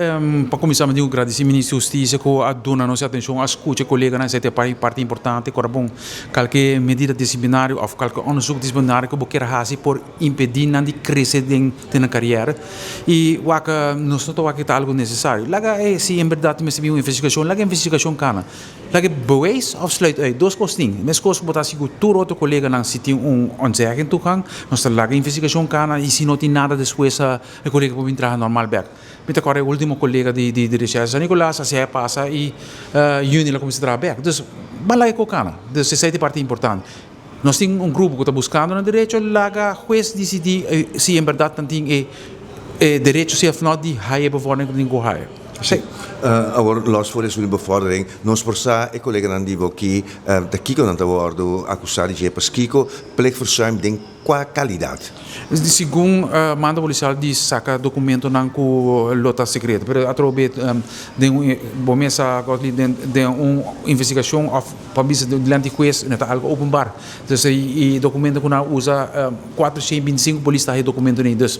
Pa kuminsá mi tin ku gradisí Minister di Hustisia ku a duna nos e atenshon, a skucha e koleganan, esei ta e parti importante. Ku ora bon kalke medida disiplinario òf kalke òndersuk disiplinario ku bo kier hasi por impedí nan di krese den nan kariera. I wak nos no ta wak ku ta algu nesesario. Laga e si en bèrdat mester bin un investigashon, laga e investigashon kana. Laga e bewijs òf sluit uit, dos kos tin. Meskos ku bo ta hasi ku tur otro koleganan si tin un ontzegging toegang, nos ta laga e investigashon kana i si no tin nada despues e kolega por bin traha normal bèk. Mi ta kòrda e ultimo kolega di di Recherche San Nicolas a pasa i yüni el a kuminsá traha bèk. Dus ban laga e kos kana. Dus esei ta e parti importante. Nos tin un grupo ku ta buskando nan derecho, laga hues disidí si en bèrdat nan tin e e derecho si òf nò di haya e bevòrdering ku nan tin ku haya. Sí. Awor lòs for esun di bevòrdering, nos por sa e koleganan di bo ki ta kiko nan ta wòrdu akusá di dje, paskiko plichtverzuim den Kua kalidat? Segun manda polisial di saka dokumentonan ku lo ta sekreto, pero atrobe den un bo mes a den un investigashon òf pa bisa dilanti hues no ta algu openbar. Entonces e dokumento ku nan a usa 425 polis ta haña e dokumento nei. Dus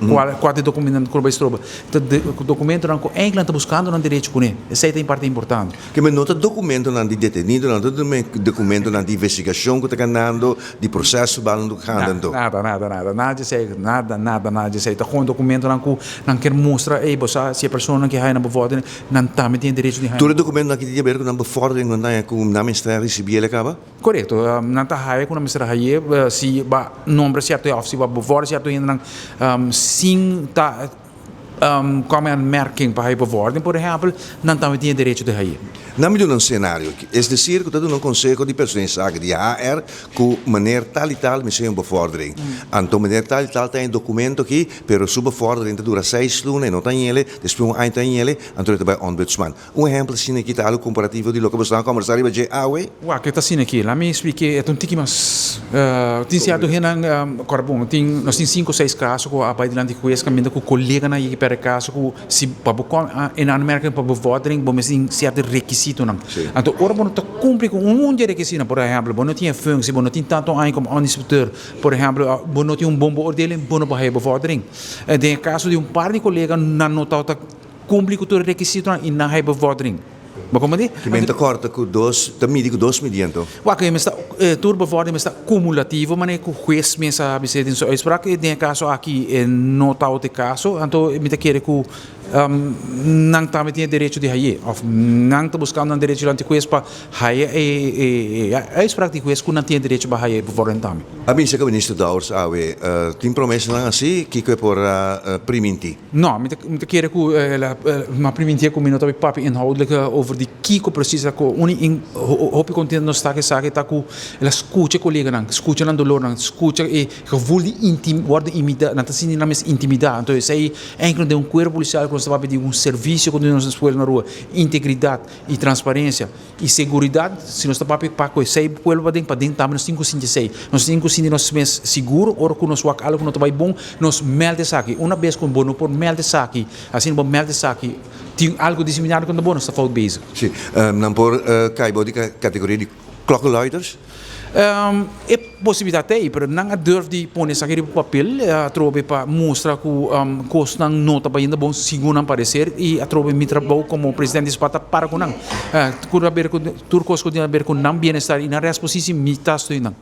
kua kua ta e dokumentonan ku lo bai stroba? Ta dokumentonan ku enkele nan ta buskando nan derecho kuné. Esei ta e parti importante. Keme no ta dokumentonan di detenidonan, no ta dokumentonan di investigashon ku ta ganando. Di proceso bal nan ganda anto? Nada, nada, nada, nada di esei, nada, nada, nada di esei. Ta gewoon documentonan cu nan kier mustra, ey, bo sa si e personanan ke haya nan bevordering, nan tambe tin e derecho di haya. Tur e documentonan aki tin di haber cu nan bevordering cu nan ta haya cu nan mester a ricibi el a caba? Corecto, nan ta haya cu nan mester a haye si ba nombra cierto of si ba bevordera cierto hendenan sin ta. Come aanmerking pa haya bevordering, por ehempel, nan tambe tin e derecho di haye. Nan mi duna un scenario aki. Es decir, cu ta duna un conseho di persona esaki di HR cu meneer tal y tal mester un bevordering. Anto meneer tal y tal ta e documento aki, pero su bevordering ta dura seis luna, e no ta hañele, despues un aña ta hañele, anto e ta bay ombudsman. Un ehempel asina aki ta algo comparativo di loke bo sta combersa riba dje awe? Wak, e ta asina aki. Laat mi splike, e ta un tiki mas. Tin cierto hendenan, kòrda bon, tin, nos tin sinku o seis kaso ku a bai dilanti hues kaminda ku koleganan yega pèrdè kaso ku si pa bo kòm in aanmerking pa bevordering bo mester tin cierto rekisitonan. Anto ora bo no ta kumpli ku un di e rekisitonan, por ehempel, bo no tin e functie, bo no tin tantu aña komo onderinspecteur, por ehempel, bo no tin un bon beoordeling, bo no por haya bevordering. Den e kaso di un par di kolega nan no tabata. Kumpli ku tur e rekisitonan i nan hay bevordering. Bo komprendé? Ki men ta kòrta ku dos, ta midi ku dos midi anto? Wak, e mester ta, tur bevordering mester ta kumulativo, manera ku hues mes a bis'é den su uitspraak. I den e kaso aki e no tabata e kaso, anto mi ta kere ku nan tambe tin e derecho di hay'é, òf nan ta buskando nan derecho dilanti hues pa haya e uitspraak di hues ku nan tin e derecho pa haya e bevordering tambe. A bisa ku Minister Dowers awe tin promesanan así, kiko e por a primintí? No, mi ta mi ta kere ku el a mi a primintié ku mi no ta bai papia inhoudelijk over di kiko precies ta ku uni in hopi kontento nos ta ku esaki ta ku el a skucha e koleganan, skucha nan dolornan, skucha e gevoel di intim wòrdu imita nan ta sinti nan mes intimidá. Anto esei enkele den un kuerpo polisial ku nos ta papia di un servisio ku nos ta pueblo na rua, integridat i transparensia. I seguridat, si nos ta papia pa ku esei pueblo paden, paden tambe nos tin ku sinti esei. Nos tin ku sinti nos mes sigur ora ku nos wak algu ku no ta bai bon, nos mèld esaki. Una bes ku bo no por mèld esaki, asina bo mèld esaki, tin algu disiminado ku no ta bon, nos ta fout bezig. Sí, nan por kai bou di kategoria di klokkenluiders? E posibilidat ta ei, pero nan a durf di pone esaki riba papel atrobe pa mustra ku kosnan no ta bayendo bon segun nan pareser i atrobe mi trabou komo presidente di spa ta para ku nan. Tur kos ku tin aber ku nan bienestar i nan resposisi mi ta stoi nan.